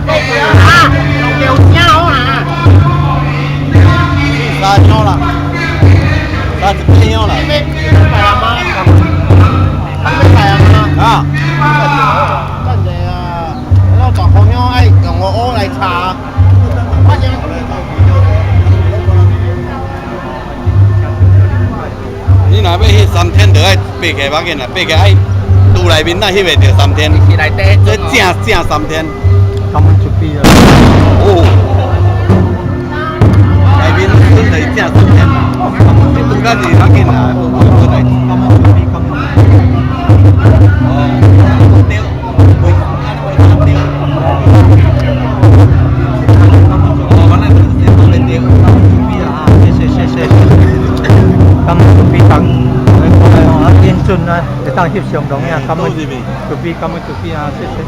啊，有聲好啊！三箱啦，31箱啦。你買阿媽，你買阿媽。啊，等下啊，我大方向愛用我烏來炒。我先。你若欲翕三天，就愛爬起來無要緊啦，爬起來愛櫥內面若翕會著三天，去內底。這正正三天。感恩出邊啊！哦，內面準就是正三天啦。你拄甲是無要緊啦，無無無代誌。感恩出邊，感恩。哦，對，袂袂對。哦，反正就是講得對。出邊啊！謝謝謝謝。感恩出邊當，啊，見準啊，會當翕相當影，感恩出邊，感恩出邊啊！謝謝。